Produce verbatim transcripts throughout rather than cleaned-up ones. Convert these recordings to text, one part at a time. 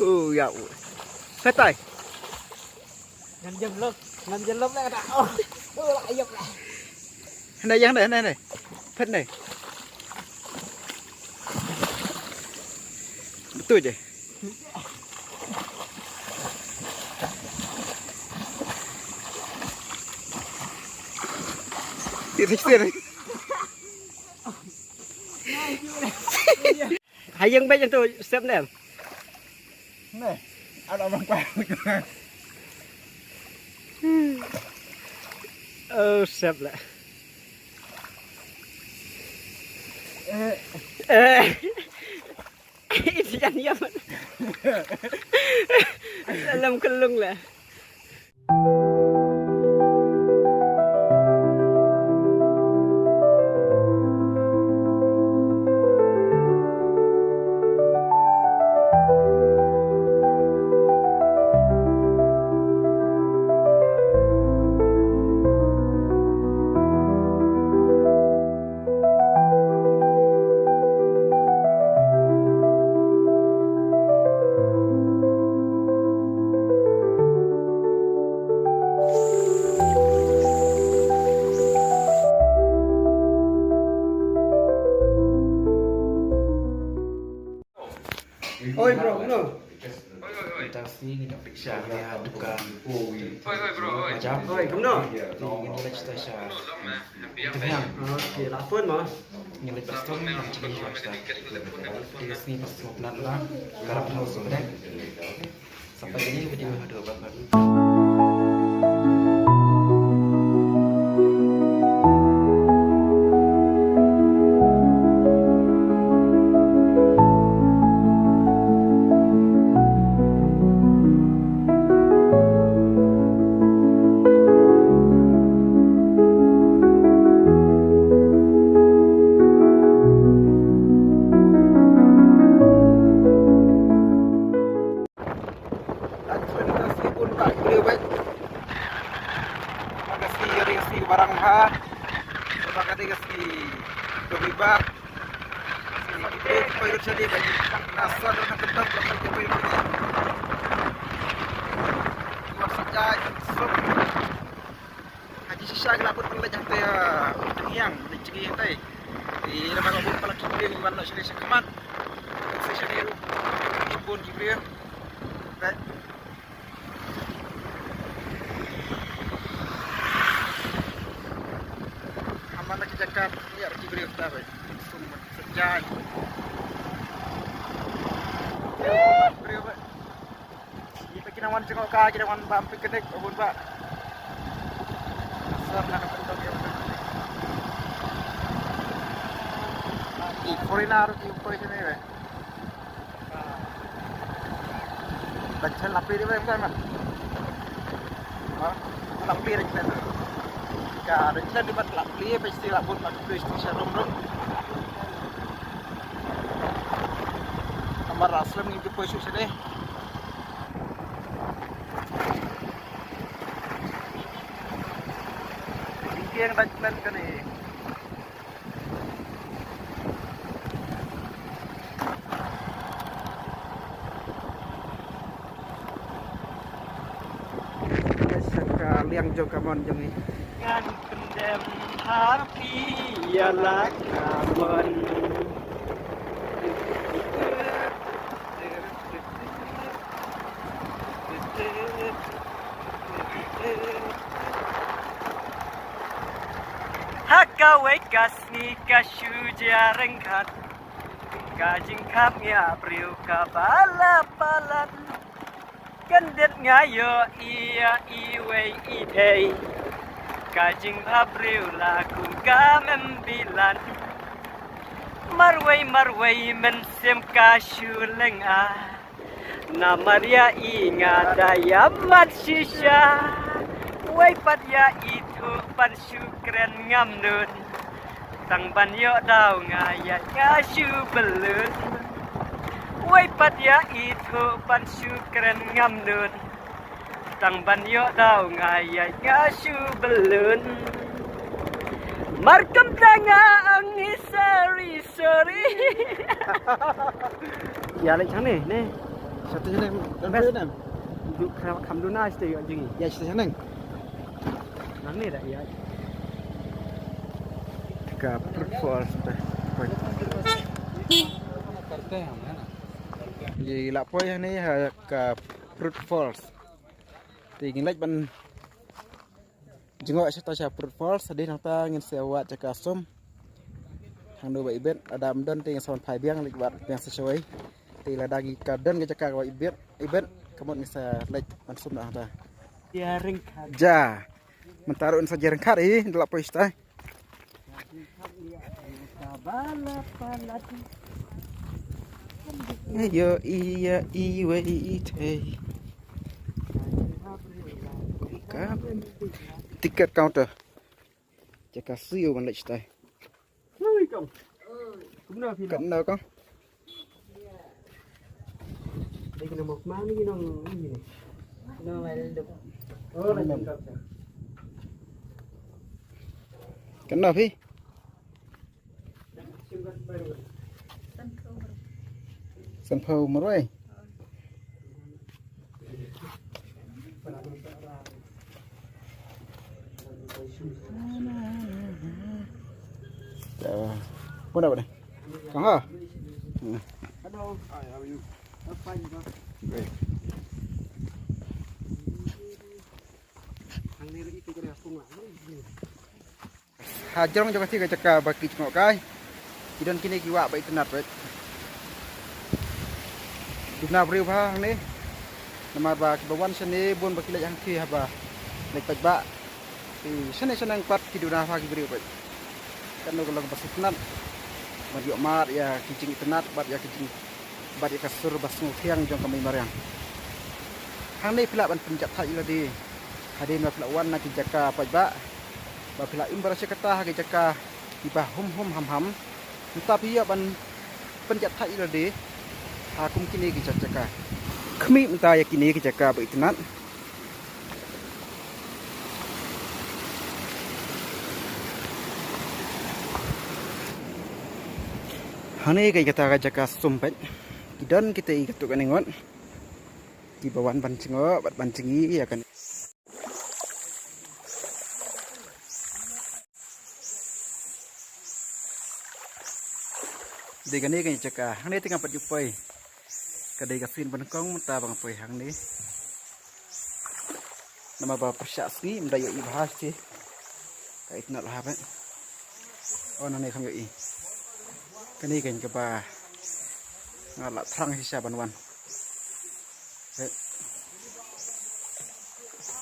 Oh, ya. Phet tai. Ngam jam lok, ngam jam lok na kata. Oh, oh, la yop la. Hynda yang hynda, hynda, hynda. Phet hynda. Betul je. Tirik, tirik. Hayeng bej tu sep nem. Neh, ada orang kau. Oh, sep lah. Eh. Eh. Itu jangan ya, man. Dalam kelung lah. Oi, bro, bro. Oi, oi, oi. Kita sini kita periksa dia tukang. Oi, oi, bro, oi. Macam. Oi, kumno? Jadi, ini kita cerita sha. Tengah. Okey, la phone mo. Ini kita sini pas semua pelan lah. Karena penuh sebenarnya. Sampai jumpa di video baru. Ka sngi bun ka ki briew bad ka sngi, ka dei ka sngi barang ha, ba ka dei ka sngi dong i bar. Sngi ki briew ki poi lut shane bad na sor na kynthok ba ka ki poi lut shane. Ki wan sa jai suk. Haji shisha ki la bud pynleit hangtei, ah, Tynhiang, leit jngi hangtei. Te lada ba bud palat ki briew wan noh shane sha khmat. Sa shane ruh bun ki briew. Te haman la ki jaka ïa ki briew ta bad. Sum bad sa jai. Briew bad. Ki ba ki nang wan jngoh ka, ki nang wan bam picnic, ba bun ba. Sor na ka pyndonkam ïa u picnic. Ki foreigner ki poi shane re. Ban chen la plie re ba em ka ma. Ha? La plie re chen. Ka re chen di ban la plie ba sti la bun ba plie sti sha rum rum. Namar la slem ngi poi shu shane. Kieng dait kmen kane. Sha ka liang jong ka mon jong ngi. Ngan pyndem ha phi ïa la ka mon. Ha kawei ka sngi ka shu jia ryngkat, ka jingkhap ïa briew kaba la palat. Kyndit nga ïohi ïa iwei i thei, ka jingbhabriew la kum ka mem bilat. Marwei marwei mynsiem ka shu lynga, namar ïa i nga da ïa mat shisha. Wei pat ïa i thuh ban shu kren ngam nud, tang ban ïoh daw nga ïa nga shu blut. Wei pat ïa i thuh ban shu kren ngam nud, tang ban ïoh daw nga ïa nga shu blut. Mar kumta nga ong hi sorry, sorry. Ïa leit hangne ne. Shatei shaneng, don phi shaneng? Du, kham, kham duna shatei ïa jngi. Ïa shatei shaneng. Nangne da ïa. Ka Prut Falls te. Ye la poi hangne ha ka Prut Falls. Te ngin leit ban jngoh shatei sha Prut Falls, hadien nangta ngin sa wad jaka sum. Hangno ba ibit, lada ym don te ngin sa wan phai biang, leit wad biang sa shawei. Te lada ki ka don ka jaka kaba ibit, ibit, ka mut ngin sa leit ban sum noh hangta. Ïa ryngkat. Ja. Mynta ruh ngin sa ïa ryngkat hi, da la poi shatei. Ïa i, ïa i, wei i tei. Ka ticket counter. Jaka siew ban leit shatei. Ui, kong. Kumno phi? Katno kong? Dei kena mok mani nong ini. Nong lai dep. Oh, lai dep. Katno phi? Sanphew marwei. Hello. Hi, how are you? I'm fine, bro. Great. Ha jrong jong ka thik ka jaka ba ki jngoh kai, ki don kine ki wah ba itynnad beit. Duna briew bha hangne. Namar ba kiba wan shane bun ba ki leit hangthie haba leit paidbah. Te shane shane pat ki duna bha ki briew beit. Katno ka long ba sngewtynnat. Ban ïoh mad ïa ki jingitynnad bad ïa ki jing bad ïa ka sur ba sngewthiang jong ka mei mariang. Hangne phi lah ban pynjah thait ïa lade hadien ba phi lah wan na ki jaka paidbah, ba phi lah im barashe kata ha ki jaka kiba hum hum ham ham. Mynta phi ïoh ban pynjah thait ïa lade ha kum kine ki jaka. Khmih mynta ïa kine ki jaka ba itynnad. Hangne ka kata ka jaka sum beit. Ki don kita i katto katne ngut kiba wan ban jngoh bad ban jngi ïa kane. Dei kane ka jaka hangne te nga pat ju poi. Ka dei ka sien ba nyngkong mynta ba nga poi hangne. Namar ba pyrshah sngi ym da ïohi bha shisha. Ka itynnad bha beit. Oh, nangne kham ïohi. Kane keiñ kaba nga la thrang shisha ban wan. Eh.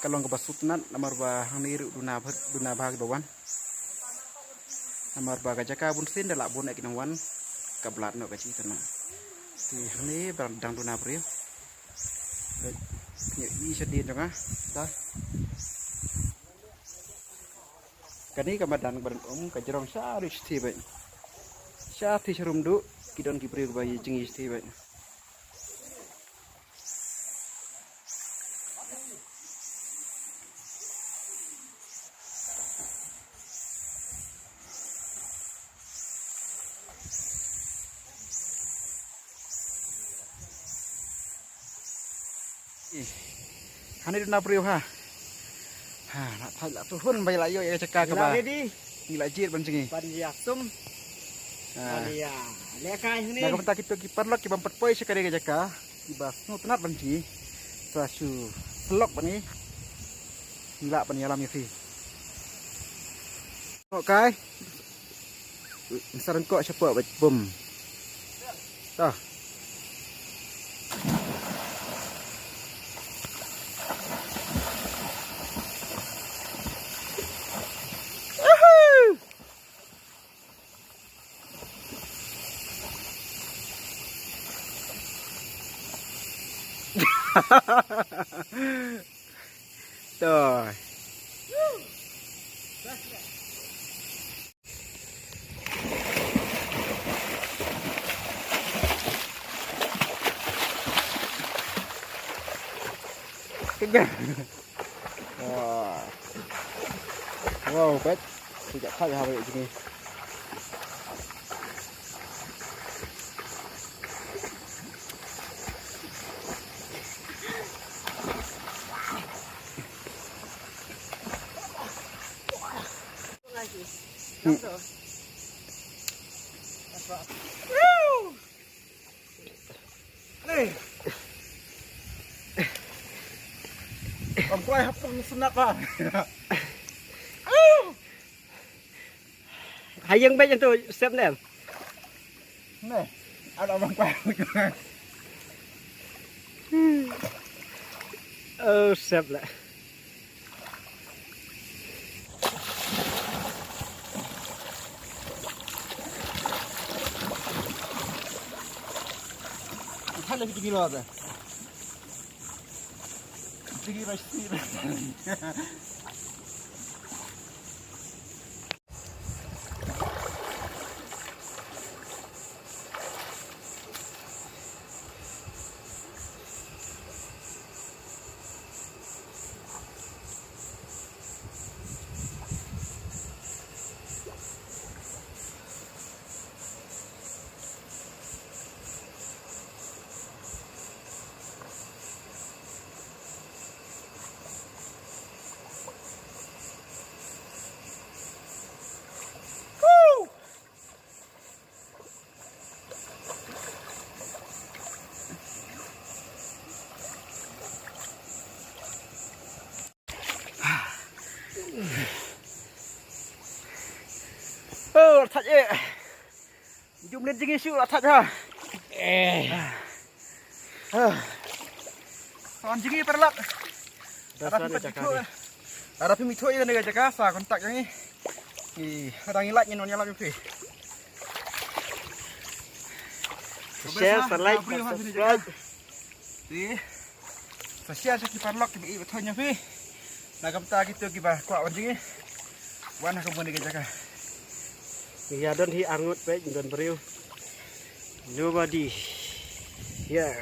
Ka long kaba sngewtynnad namar ba hangne ruh duna bha, duna bha kiba wan. Namar ba ka jaka bunsien da lah bun eh ki nongwan. Ka blat noh ka jingtynnad. Te hangne ba dang duna briew. Ngi i shadien jong nga. Da. Kane ka madan ba don um ka jrong sha ruh shatei beit. Shatei sharum duh ki don ki briew ba ïa jngi shatei beit. Hangne duna briew ha. Ha, la thait la tuhun ba la ïoh ïa ka jaka kaba. Ngi la ready. Ngi la jied ban jngi. Ban ïa sum. Ha. Ban ïa lehkai hangne. Na ka bynta kito ki paralok ki bym pat poi sha kane ka jaka. Kiba sngewtynnad ban jngi. Sa shu syllok bad ngi. Ngi lah ban ïalam ïa phi. Okay. Sa ryngkoh shapoh bad bum. Tah. Tah. Wah. Wow, bet. Sejak pagi hari ini. Hey. Bang kwai hapung senak ba. Ha ïeng beit ïa tu sep ne. Ne. Ada bang kwai. Oh, sep lah. Kan lagi tinggi lah. Tinggi pasti. Oh, thait eh. Jum len jingïasuk la thait ha. Eh. Ah. Son jingïa paralok. Ada phi pat jaka. Ada phi mih ïa ka jaka sa kontak jong ngi. Ïa, ada ngi like ngi non ïa like phi. Share, sa like, subscribe. Te sa share sha ki paralok kiba ïeit ba thoh ïa phi. Na ka bynta kito kiba kwah wan jingïa. Wan ha ka bun ka jaka. Ïa don hi arngut peit don briew. Nobody. Yeah.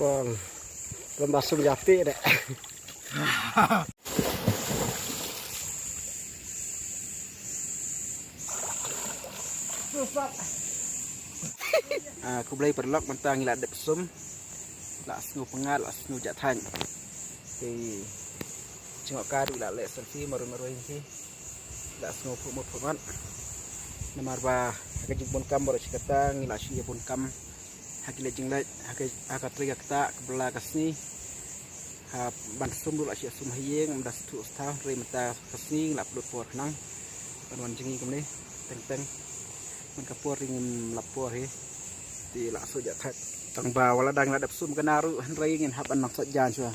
Pong. Lem basum japi deh. Ah, khublei paralok, mynta ngi la dep sum. La sngew pyngngad, la sngew jah thaiñ. Te jngoh ka dei la leh selfie marwei marwei hi. La sngew phuh mut phuh ngat. Namar ba ha ka jingbun kam baroh shi katta ngi la shu ïa bun kam. Ha ki leit jingleit, ha ka, ha ka trei ka ktah, ka bylla ka sngi. Ha ban sum ruh la shu ïa sum ha ïing, ym da sngewthuh sngewthaw, hynrei mynta ka sngi ngi la pynlut por khnang ban wan jngi kumne, teng teng. Man ka por ring ym lap por hi. Te la shu jah thait. Tang ba wat la dang la dep sum kane ruh, hynrei ngin hap ban nang sait jaiñ shuwa.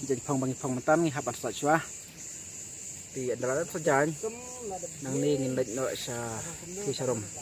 Jaiñ phong ba ngi phong mynta ngi hap ban sait shuwa. Te ynda la dep sait jaiñ, nangne ngin leit noh sha ki sha rum.